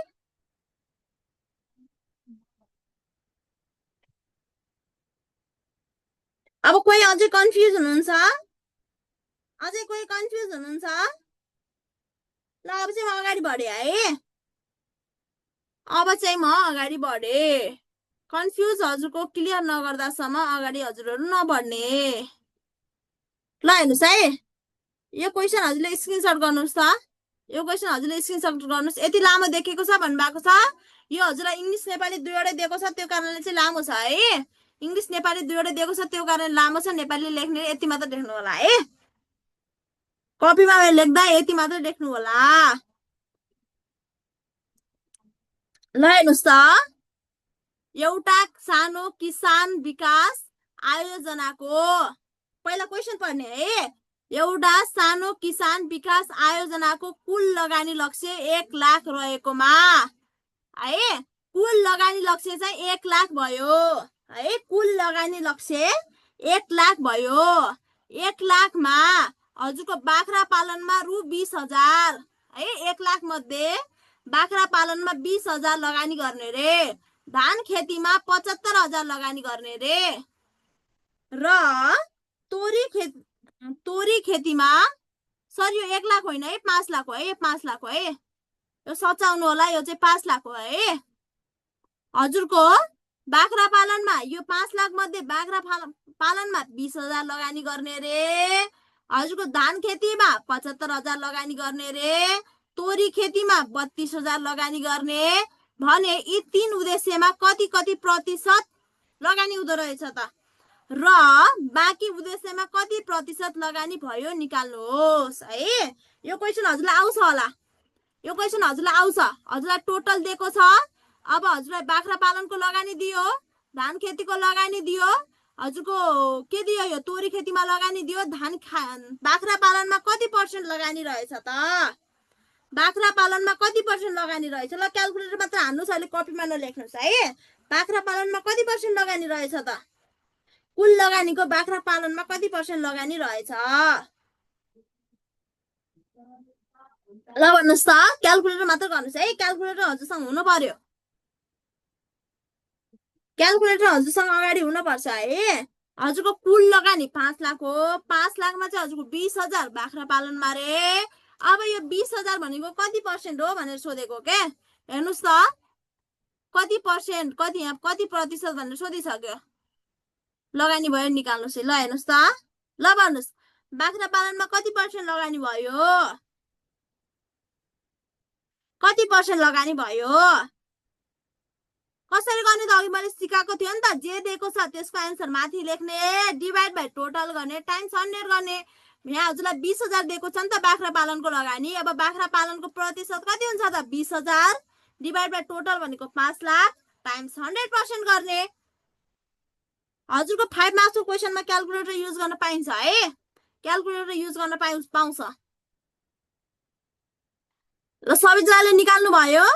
अब कोही अझै कन्फ्युज हुनुहुन्छ, अझै कोही कन्फ्युज हुनुहुन्छ? ल अब चाहिँ म अगाडि बढेँ है, अब चाहिँ म अगाडि बढेँ। कन्फ्युज हजुरको क्लियर नगर्दासम्म अगाडि हजुरहरू नबढ्ने। ल हेर्नुहोस् है, यो क्वेसन हजुरले स्क्रिनसट गर्नुहोस् त, यो क्वेसन हजुरले स्क्रिनसट गर्नुहोस्। यति लामो देखेको छ भन्नुभएको छ, यो हजुरलाई इङ्ग्लिस नेपाली दुईवटै दिएको छ, त्यो कारणले चाहिँ लामो छ है। इङ्ग्लिस नेपाली दुईवटै दिएको छ त्यो कारण लामो छ। नेपाली लेख्ने यति मात्र लेख्नु होला है, कपीमा लेख्दा यति मात्र लेख्नु होला। ल हेर्नुहोस् त, एउटा सानो किसान विकास आयोजनाको, पहिला क्वेसन पढ्ने है। एउटा सानो किसान विकास आयोजनाको कुल लगानी लक्ष्य 1 लाख रहेकोमा है, कुल लगानी लक्ष्य चाहिँ 1 लाख भयो है। कुल लगानी लक्ष्य 1 लाख भयो। 1 लाखमा हजुरको बाख्रा पालनमा रु 20,000 है। 1 लाख मध्ये बाख्रा पालनमा 20,000 लगानी गर्ने रे, धान खेतीमा 75,000 लगानी गर्ने रे, र तोरी खेतीमा, सर यो 1 लाख होइन है, 5 लाख हो है, 5 लाख हो है, यो सचाउनु होला, यो चाहिँ 5 लाख हो है। हजुरको बाख्रा पालनमा यो 5 लाख मध्ये बाख्रा पालनमा 20,000 लगानी गर्ने रे, हजुरको धान खेतीमा 75,000 लगानी गर्ने रे, तोरी खेतीमा 32,000 लगानी गर्ने भने यी 3 उद्देश्यमा कति कति प्रतिशत लगानी हुँदो रहेछ त, र बाँकी उद्देश्यमा कति प्रतिशत लगानी भयो निकाल्नुहोस् है। यो क्वेसन हजुरलाई आउँछ होला, यो क्वेसन हजुरलाई आउँछ। हजुरलाई टोटल दिएको छ, अब हजुरलाई बाख्रा पालनको लगानी दियो, धान खेतीको लगानी दियो, हजुरको के दियो, यो तोरी खेतीमा लगानी दियो, बाख्रा पालनमा कति पर्सेन्ट लगानी रहेछ त, बाख्रा पालनमा कति पर्सेन्ट लगानी रहेछ। ल क्यालकुलेटर मात्र हान्नुहोस्, अहिले कपीमा नलेख्नुहोस् है। बाख्रा पालनमा कति पर्सेन्ट लगानी रहेछ त, कुल लगानीको बाख्रा पालनमा कति पर्सेन्ट लगानी रहेछ, ल भन्नुहोस् त। क्यालकुलेटर मात्र गर्नुहोस् है, क्यालकुलेटर हजुरसँग हुनु पर्यो, क्यालकुलेटर हजुरसँग अगाडि हुनुपर्छ है। हजुरको कुल लगानी 5 लाख हो, 5 लाखमा चाहिँ हजुरको 20,000 बाख्रा पालनमा रे। अब यो 20,000 भनेको कति पर्सेन्ट हो भनेर सोधेको के, हेर्नुहोस् त कति पर्सेन्ट, कति यहाँ कति प्रतिशत भनेर सोधिसक्यो, लगानी भयो निकाल्नुहोस् है। ल हेर्नुहोस् त, ल भन्नुहोस् बाख्रा पालनमा कति पर्सेन्ट लगानी भयो, कति पर्सेन्ट लगानी भयो, कसरी गर्ने त अघि मैले सिकाएको थियो नि त। जे दिएको छ त्यसको एन्सर माथि लेख्ने, डिभाइड बाइ टोटल गर्ने, टाइम्स 100 गर्ने। यहाँ हजुरलाई 20,000 दिएको छ नि त बाख्रा पालनको लगानी, अब बाख्रा पालनको प्रतिशत कति हुन्छ त, 20,000 डिभाइड बाइ टोटल भनेको 5 लाख टाइम्स 100% गर्ने। हजुरको 5 मार्क्सको क्वेसनमा क्यालकुलेटर युज गर्न पाइन्छ है, क्यालकुलेटर युज गर्न पाउँछ। ल सबैजनाले निकाल्नु भयो,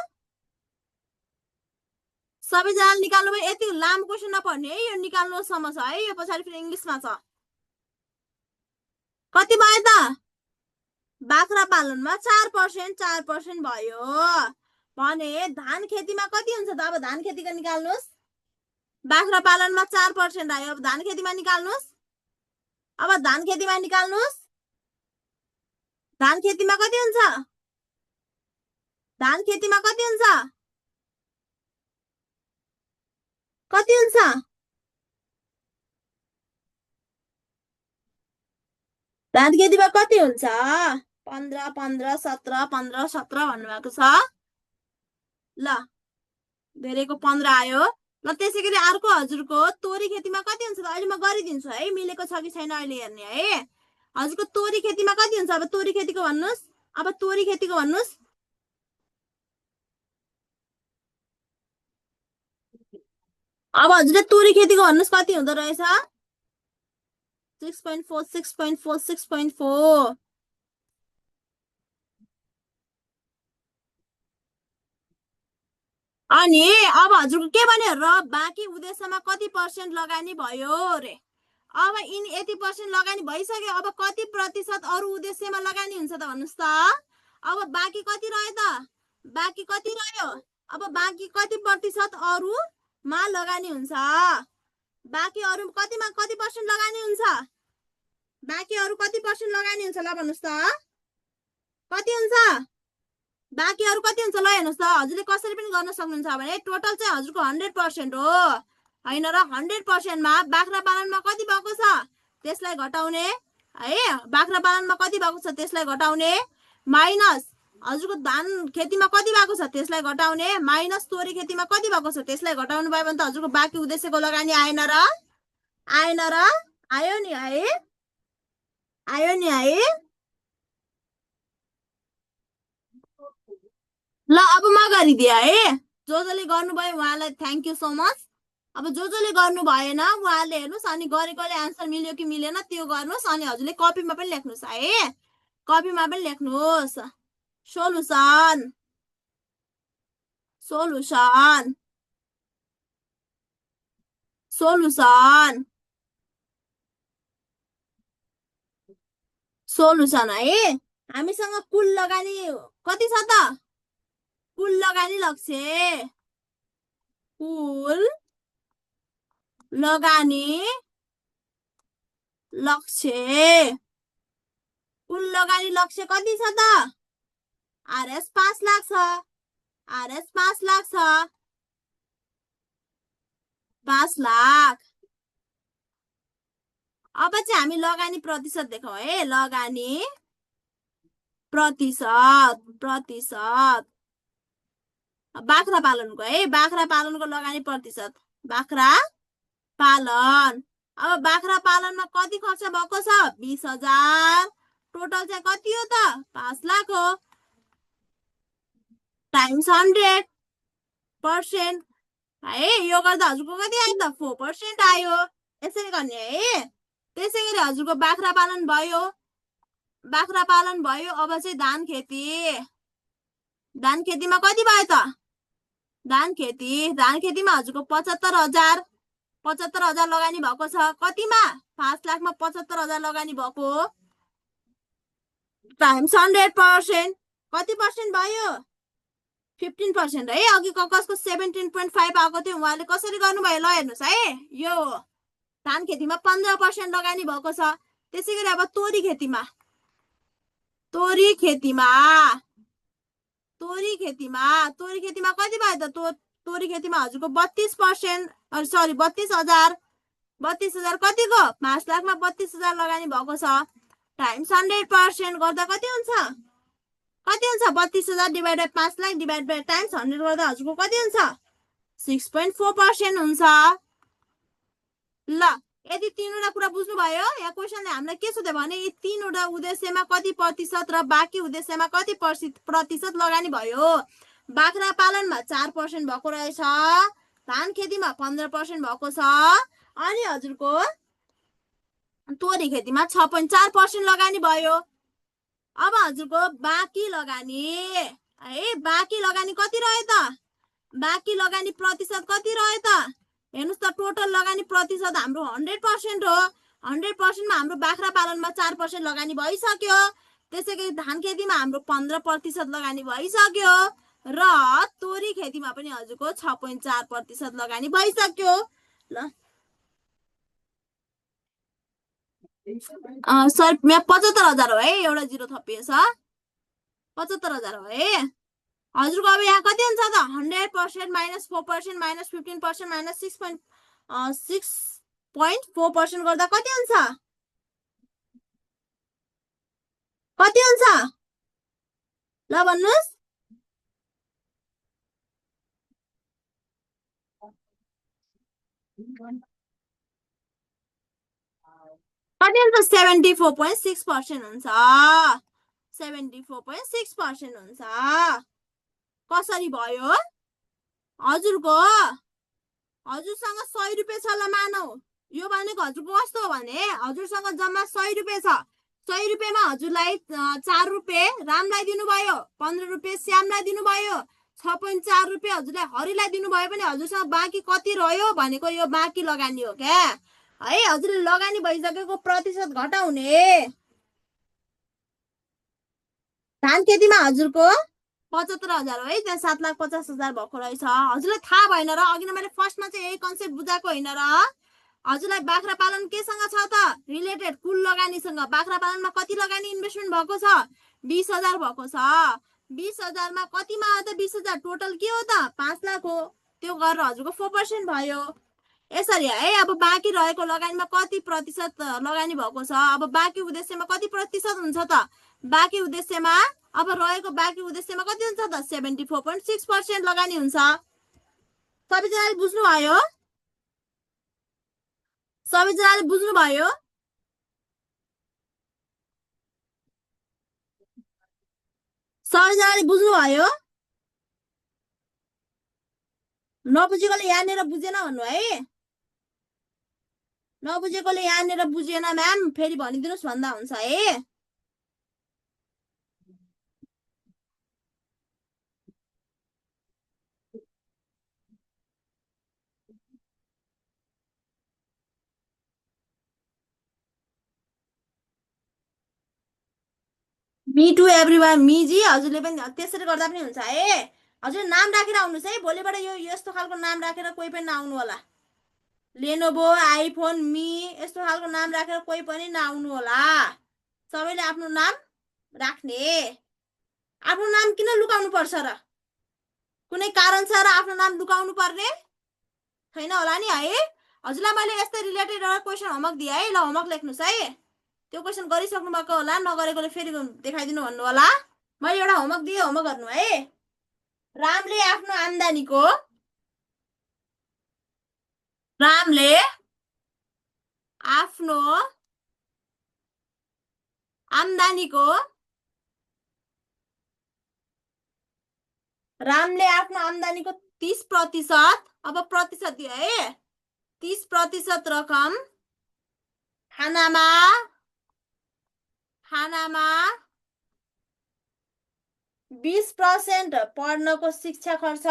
सबैजनाले निकाल्नु भयो। यति लामो क्वेसन नपढ्ने है, यो निकाल्नुसम्म छ है, यो पछाडि फेरि इङ्ग्लिसमा छ। कति भयो त? बाख्रा पालनमा 4%, 4% भयो भने धान खेतीमा कति हुन्छ त? अब धान खेतीको निकाल्नुस्। बाख्रा पालनमा 4% आयो, अब धान खेतीमा निकाल्नुस्। अब धान खेतीमा निकाल्नुस्। धान खेतीमा कति हुन्छ? धान खेतीमा कति हुन्छ? कति हुन्छ? धान खेतीमा कति हुन्छ? 15, 15, 17, 15, 17 भन्नुभएको छ। ल धेरैको 15 आयो। ल त्यसै गरी अर्को हजुरको तोरी खेतीमा कति हुन्छ त? अहिले म गरिदिन्छु है, मिलेको छ कि छैन अहिले हेर्ने है। हजुरको तोरी खेतीमा कति हुन्छ? अब तोरी खेतीको भन्नुस्। अब तोरी खेतीको भन्नुस्। अब हजुरले तोरी खेतीको भन्नुस् कति हुँदो रहेछ? 6.4, 6.4, 6.4। अनि अब हजुरको के भन्यो र बाँकी उद्देश्यमा कति % लगानी भयो रे? अब यति % लगानी भइसक्यो। अब कति प्रतिशत अरू उद्देश्यमा लगानी हुन्छ त भन्नुस् त। अब बाँकी कति रह्यो त? बाँकी कति रह्यो? अब बाँकी कति प्रतिशत अरूमा लगानी हुन्छ? बाँकी अरू कतिमा कति % लगानी हुन्छ? बाँकी अरू कति % लगानी हुन्छ? ल भन्नुस् त कति हुन्छ? बाँकी अरू कति हुन्छ? ल हेर्नुस् त, हजुरले कसरी पनि गर्न सक्नुहुन्छ भने टोटल चाहिँ हजुरको 100% हो हैन र। 100% मा बाख्रा पालनमा कति भएको छ त्यसलाई घटाउने है। बाख्रा पालनमा कति भएको छ त्यसलाई घटाउने, माइनस हजुरको धान खेतीमा कति भएको छ त्यसलाई घटाउने, माइनस तोरी खेतीमा कति भएको छ त्यसलाई घटाउनु भयो भने त हजुरको बाँकी उद्देश्यको लगानी आएन र? आएन र? आयो नि है, आयो नि है। ल अब म गरिदिए है। जसले गर्नुभयो उहाँलाई थ्याङ्क यू सो मच। अब जसले गर्नु भएन उहाँले हेर्नुस्, अनि गरेकोले आन्सर मिल्यो कि मिलेन त्यो गर्नुस्। अनि हजुरले कपीमा पनि लेख्नुस् है, कपीमा पनि लेख्नुस्। सोलुसन, सोलुसन, सोलुसन, सोलुसन है। हामीसँग कुल लगानी कति छ त? कुल लगानी लक्ष्य, कुल लगानी लक्ष्य, कुल लगानी लक्ष्य कति छ त? आरएस 5 लाख छ, आरएस 5 लाख छ, 5 लाख। अब चाहिँ हामी लगानी प्रतिशत देखाउँ है, लगानी प्रतिशत, प्रतिशत बाख्रा पालनको है, बाख्रा पालनको लगानी प्रतिशत, बाख्रा पालन। अब बाख्रा पालनमा कति खर्च भएको छ? 20,000। टोटल चाहिँ कति हो त? 5 लाख हो, टाइम्स 100% है। यो गर्दा हजुरको कति आयो त? 4% आयो। यसरी गर्ने है। त्यसै गरी हजुरको बाख्रा पालन भयो, बाख्रा पालन भयो। अब चाहिँ धान खेती, धान खेतीमा कति भयो त? धान खेती, धान खेतीमा हजुरको 75,000, 75,000 लगानी भएको छ। कतिमा? 5 लाखमा 75,000 लगानी भएको, टाइम्स 100%। कति % भयो? 15% है। अघि कसको 17.5 आएको थियो उहाँले कसरी गर्नुभयो? ल हेर्नुस् है, यो धान खेतीमा 15% लगानी भएको छ। त्यसै गरी अब तोरी खेतीमा, तोरी खेतीमा, तोरी खेतीमा, तोरी खेतीमा कति भयो त? तोरी खेतीमा हजुरको 32%, सरी 32,000, 32,000 कतिको? 5 लाखमा 32,000 लगानी भएको छ। टाइम्स 100% गर्दा कति हुन्छ? कति हुन्छ? 32,000 divide by 5 lakh divide by times 100 गर्दा हजुरको कति हुन्छ? 6.4% हुन्छ। ल यदि तीनवटा कुरा बुझ्नुभयो। यहाँ क्वेसनले हामीलाई के सोध्यो भने यी तीनवटा उद्देश्यमा कति प्रतिशत र बाँकी उद्देश्यमा कति प्रतिशत लगानी भयो? बाख्रा पालनमा 4% भएको रहेछ, धान खेतीमा 15% भएको छ, अनि हजुरको तोरी खेतीमा 6.4% लगानी भयो। अब हजुरको बाँकी लगानी है, बाँकी लगानी कति रह्यो त? बाँकी लगानी प्रतिशत कति रह्यो त? हेर्नुहोस् त, टोटल लगानी प्रतिशत हाम्रो 100% हो। 100%मा हाम्रो बाख्रा पालनमा 4% लगानी भइसक्यो। त्यसै गरी धान खेतीमा हाम्रो 15% लगानी भइसक्यो र तोरी खेतीमा पनि हजुरको 6.4% लगानी भइसक्यो। ल सर, यहाँ 75,000 हो है, एउटा जिरो थपिएछ। 75,000 हो है हजुरको। अब यहाँ कति हुन्छ त? 100% माइनस 4% माइनस 15% माइनस 6.4% गर्दा कति हुन्छ? कति हुन्छ ल भन्नुहोस्। कति हुन्छ? 74.6% हुन्छ। 74.6% हुन्छ। कसरी भयो? हजुरको हजुरसँग 100 रुपियाँ छ ल मानौ। यो भनेको हजुरको कस्तो हो भने हजुरसँग जम्मा 100 रुपियाँ छ। 100 रुपियाँमा हजुरलाई 4 रुपियाँ रामलाई दिनुभयो, 15 रुपियाँ श्यामलाई दिनुभयो, 6.4 रुपियाँ हजुरलाई हरिलाई दिनुभयो भने हजुरसँग बाँकी कति रह्यो भनेको यो बाँकी लगानी हो क्या है। हजुरले लगानी भइसकेको प्रतिशत घटाउने। धान खेतीमा हजुरको 75,000 हो है, त्यहाँ 7,50,000 भएको रहेछ। हजुरलाई थाहा भएन र? अघि नै मैले फर्स्टमा चाहिँ यही कन्सेप्ट बुझाएको होइन र? हजुरलाई बाख्रा पालन केसँग छ त? रिलेटेड कुल लगानीसँग। बाख्रा पालनमा कति लगानी इन्भेस्टमेन्ट भएको छ? 20,000 भएको छ। 20,000 मा कतिमा हो त? 20,000 टोटल के हो त? 5 लाख हो। त्यो गरेर हजुरको 4% भयो। यसरी है। अब बाँकी रहेको लगानीमा कति प्रतिशत लगानी भएको छ? अब बाँकी उद्देश्यमा कति प्रतिशत हुन्छ त? बाँकी उद्देश्यमा अब रहेको बाँकी उद्देश्यमा कति हुन्छ त? 74.6% लगानी हुन्छ। सबैजनाले बुझ्नुभयो? सबैजनाले बुझ्नुभयो? सबैजनाले बुझ्नुभयो? नबुझेकोले यहाँनिर बुझेन भन्नु है। नबुझेकोले यहाँनिर बुझेन म्याम फेरि भनिदिनुहोस् भन्दा हुन्छ है। Me to everyone. मिजी हजुरले पनि त्यसरी गर्दा पनि हुन्छ है। हजुर नाम राखेर आउनुहोस् है। भोलिबाट यो यस्तो खालको नाम राखेर कोही पनि नआउनु होला। लेनोभो, आइफोन, मी यस्तो खालको नाम राखेर कोही पनि नआउनु होला। सबैले आफ्नो नाम राख्ने। आफ्नो नाम किन लुकाउनु पर्छ र? कुनै कारण छ र आफ्नो नाम लुकाउनु पर्ने? छैन होला नि है। हजुरलाई मैले यस्तै रिलेटेड एउटा क्वेसन होमवर्क दिएँ है। ल होमवर्क लेख्नुहोस् है। त्यो क्वेसन गरिसक्नु भएको होला, नगरेकोले फेरि देखाइदिनु भन्नु होला। मैले एउटा होमवर्क दिएँ, होमवर्क गर्नु है। रामले आफ्नो आम्दानीको रामले आफ्नो आम्दानीको 30%, अब प्रतिशत दियो है, 30% रकम खानामा 20% पढ्नको शिक्षा खर्च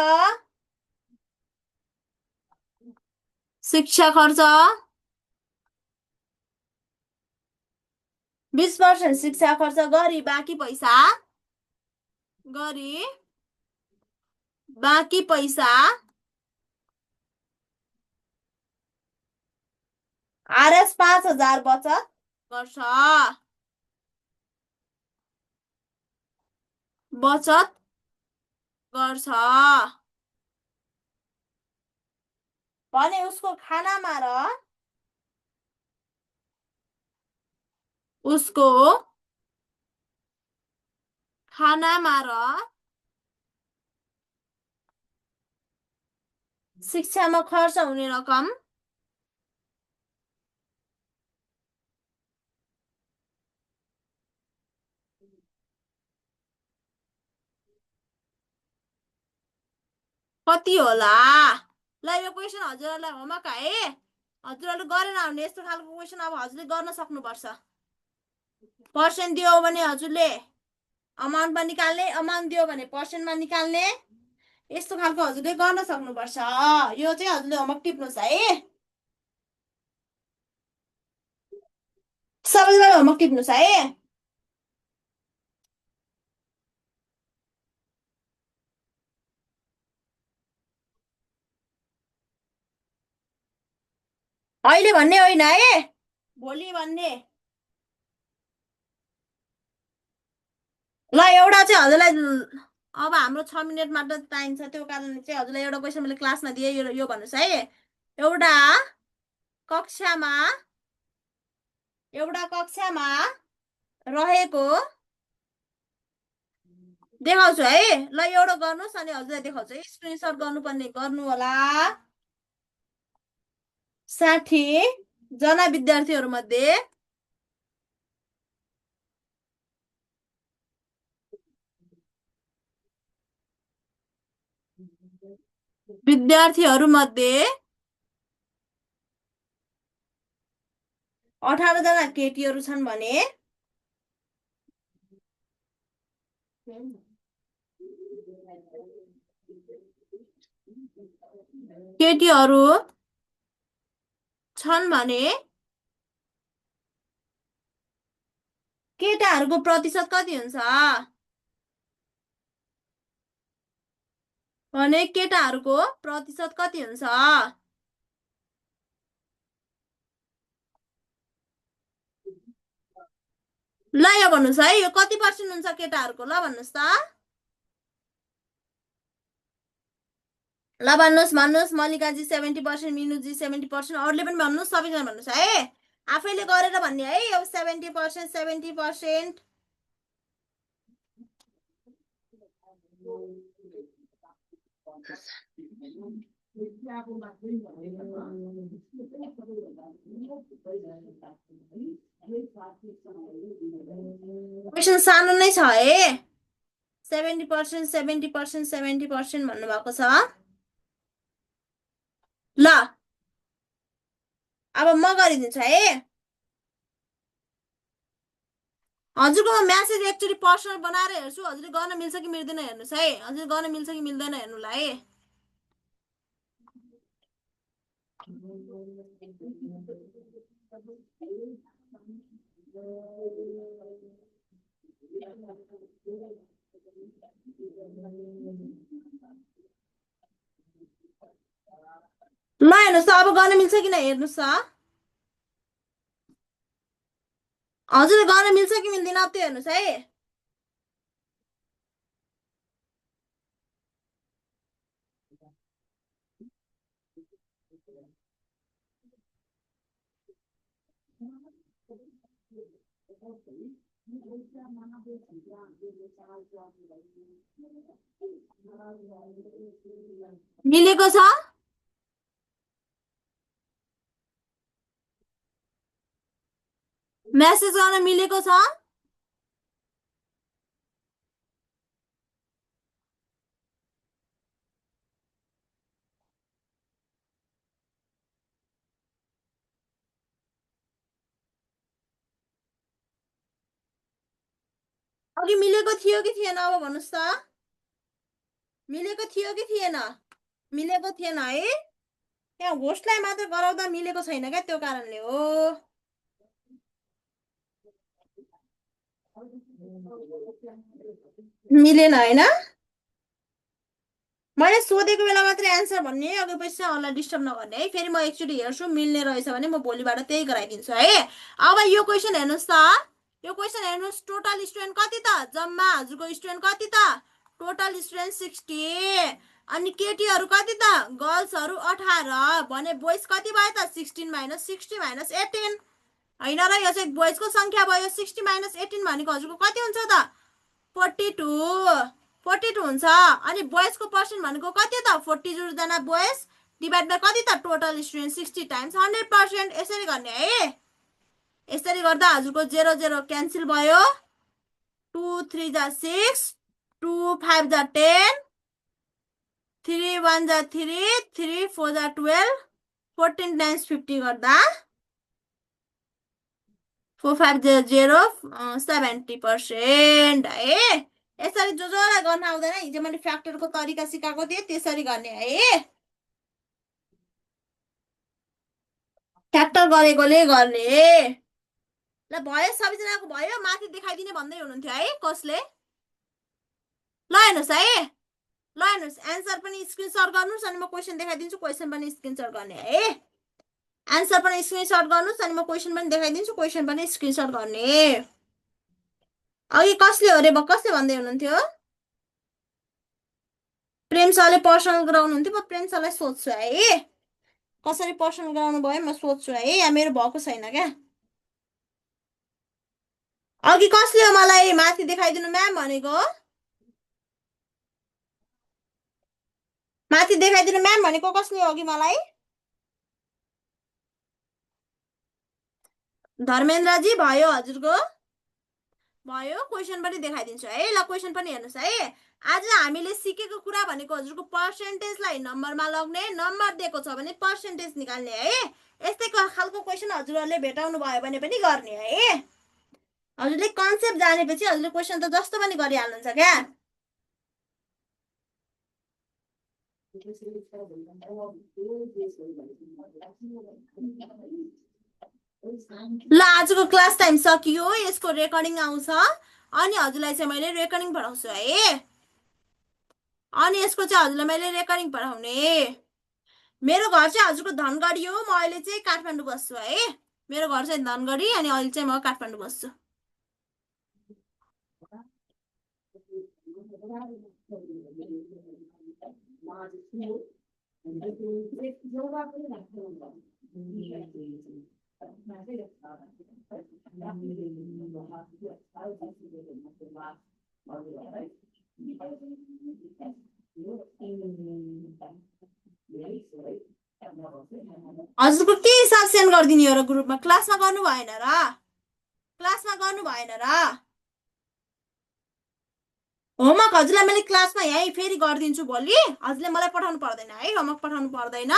20% शिक्षा खर्च गरी बाँकी पैसा आरएस 5,000 बचत गर्छ। भने उसको खानामा र शिक्षामा खर्च हुने रकम कति होला? ल यो क्वेसन हजुरहरूलाई होमवर्क है। हजुरहरूले गरेर आउने। यस्तो खालको क्वेसन अब हजुरले गर्न सक्नुपर्छ। पर्सेन्ट दियो भने हजुरले अमाउन्टमा निकाल्ने, अमाउन्ट दियो भने पर्सेन्टमा निकाल्ने। यस्तो खालको हजुरले गर्न सक्नुपर्छ। यो चाहिँ हजुरले होमवर्क टिप्नुहोस् है। सबैजना होमवर्क टिप्नुहोस् है। अहिले भन्ने होइन है, भोलि भन्ने। ल एउटा चाहिँ हजुरलाई अब हाम्रो 6 मिनट मात्र टाइम छ, त्यो कारणले चाहिँ हजुरलाई एउटा क्वेसन मैले क्लासमा दिएँ, यो भन्नुहोस् है। एउटा कक्षामा रहेको देखाउँछु है। ल एउटा गर्नुहोस् अनि हजुरलाई देखाउँछु है। स्क्रिनसट गर्नु होला। 60 जना विद्यार्थीहरू मध्ये विद्यार्थीहरू मध्ये 18 जना केटीहरू छन् भने केटीहरू छन् भने केटाहरूको प्रतिशत कति हुन्छ भने केटाहरूको प्रतिशत कति हुन्छ? ल यो भन्नुहोस् है, यो कति पर्सेन्ट हुन्छ केटाहरूको? ल भन्नुहोस् त। ल भन्नुहोस् मल्लिकाजी 70%, मिनुजी 70%, अरूले पनि भन्नुहोस्, सबैजना भन्नुहोस् है। आफैले गरेर भन्ने है। अब 70%, 70%। क्वेसन सानो नै छ है। 70%, 70%, 70% भन्नुभएको छ। ल अब म गरिदिन्छु है। हजुरको म्यासेज एक्चुअली पर्सनल बनाएर हेर्छु, हजुरले गर्न मिल्छ कि मिल्दैन हेर्नुहोस् है। हजुर गर्न मिल्छ कि मिल्दैन हेर्नुलाई है। ल हेर्नुहोस् त, अब गर्न मिल्छ कि नै हेर्नुहोस् त। हजुरले गर्न मिल्छ कि मिल्दैन अब त्यो हेर्नुहोस् है। मिलेको छ? मेसेज गर्न मिलेको छ? अघि मिलेको थियो कि थिएन अब भन्नुहोस् त। मिलेको थियो कि थिएन? मिलेको थिएन है। त्यहाँ होस्टलाई मात्र गराउँदा मिलेको छैन क्या, त्यो कारणले हो। मिलेन होइन? मैले सोधेको बेला मात्रै एन्सर भन्ने, अघि पछि अरूलाई डिस्टर्ब नगर्ने है। फेरि म एकचोटि हेर्छु, मिल्ने रहेछ भने म भोलिबाट त्यही गराइदिन्छु है। अब यो क्वेसन हेर्नुहोस् त। यो क्वेसन हेर्नुहोस्, टोटल स्टुडेन्ट कति त? जम्मा हजुरको स्टुडेन्ट कति त? Total student 60। अनि केटीहरू कति त? गर्ल्सहरू 18 भने बोइज कति भयो त? 16 माइनस 60 माइनस 18 होइन र? यो चाहिँ बोइजको सङ्ख्या भयो। 60 माइनस 18 भनेको हजुरको कति हुन्छ त? 42 हुन्छ। अनि बोइजको पर्सेन्ट भनेको कति त? 42 जना बोइज डिभाइड बाई कति त? Total student 60 times 100%। यसरी गर्ने है। यसरी गर्दा हजुरको 0 0 क्यान्सल भयो। 2 3 जा 6, 2 5 जा 10, 3 1 जा 3, 3 4 जा 12, 14 टाइम्स 50 गर्दा 4 5 0 70% है। यसरी जसलाई गर्न आउँदैन हिजो मैले फ्याक्टरको तरिका सिकाएको थिएँ त्यसरी गर्ने है। फ्याक्टर गरेकोले गर्ने ल भयो सबैजनाको भयो माथि देखाइदिने भन्दै हुनुहुन्थ्यो है कसले ल हेर्नुहोस् है ल हेर्नुहोस् एन्सर पनि स्क्रिनसट गर्नुहोस् अनि म क्वेसन देखाइदिन्छु क्वेसन पनि स्क्रिनसट गर्ने है एन्सर पनि स्क्रिनसट गर्नुहोस् अनि म क्वेसन पनि देखाइदिन्छु क्वेसन पनि स्क्रिनसट गर्ने अघि कसले हो रे कसले भन्दै हुनुहुन्थ्यो प्रेम सरले पर्सनल गराउनु हुन्थ्यो म प्रेम सरलाई सोध्छु है कसरी पर्सनल गराउनु भयो म सोध्छु है यहाँ मेरो भएको छैन क्या अघि कसले हो मलाई माथि देखाइदिनु म्याम भनेको माथि देखाइदिनु म्याम भनेको कसले हो अघि मलाई धर्मेन्द्रजी भयो हजुरको भयो क्वेसन पनि देखाइदिन्छु है ल क्वेसन पनि हेर्नुहोस् है आज हामीले सिकेको कुरा भनेको हजुरको पर्सेन्टेजलाई नम्बरमा लग्ने नम्बर दिएको छ भने पर्सेन्टेज निकाल्ने है यस्तै खालको क्वेसन हजुरहरूले भेटाउनु भयो भने पनि गर्ने है हजुरले कन्सेप्ट जानेपछि हजुरले क्वेसन त जस्तो पनि गरिहाल्नुहुन्छ क्या ल आजको क्लास टाइम सकियो यसको रेकर्डिङ आउँछ अनि हजुरलाई चाहिँ मैले रेकर्डिङ पढाउँछु है अनि यसको चाहिँ हजुरलाई मैले रेकर्डिङ पढाउने मेरो घर चाहिँ हजुरको धनगढी हो म अहिले चाहिँ काठमाडौँ बस्छु है मेरो घर चाहिँ धनगढी अनि अहिले चाहिँ म काठमाडौँ बस्छु हजुरको के हिसाब सेन्ड गरिदिने हो र ग्रुपमा क्लासमा गर्नु भएन र क्लासमा गर्नु भएन र होमवर्क हजुरलाई मैले क्लासमा यहीँ फेरि गरिदिन्छु भोलि हजुरले मलाई पठाउनु पर्दैन है होमवर्क पठाउनु पर्दैन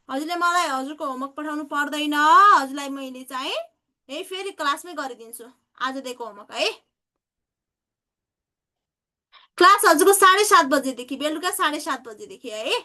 हजुरले मलाई हजुरको होमवर्क पठाउनु पर्दैन हजुरलाई मैले चाहिँ यही फेरि क्लासमै गरिदिन्छु आज दिएको होमवर्क है क्लास हजुरको 7:30 बजेदेखि बेलुका 7:30 बजेदेखि है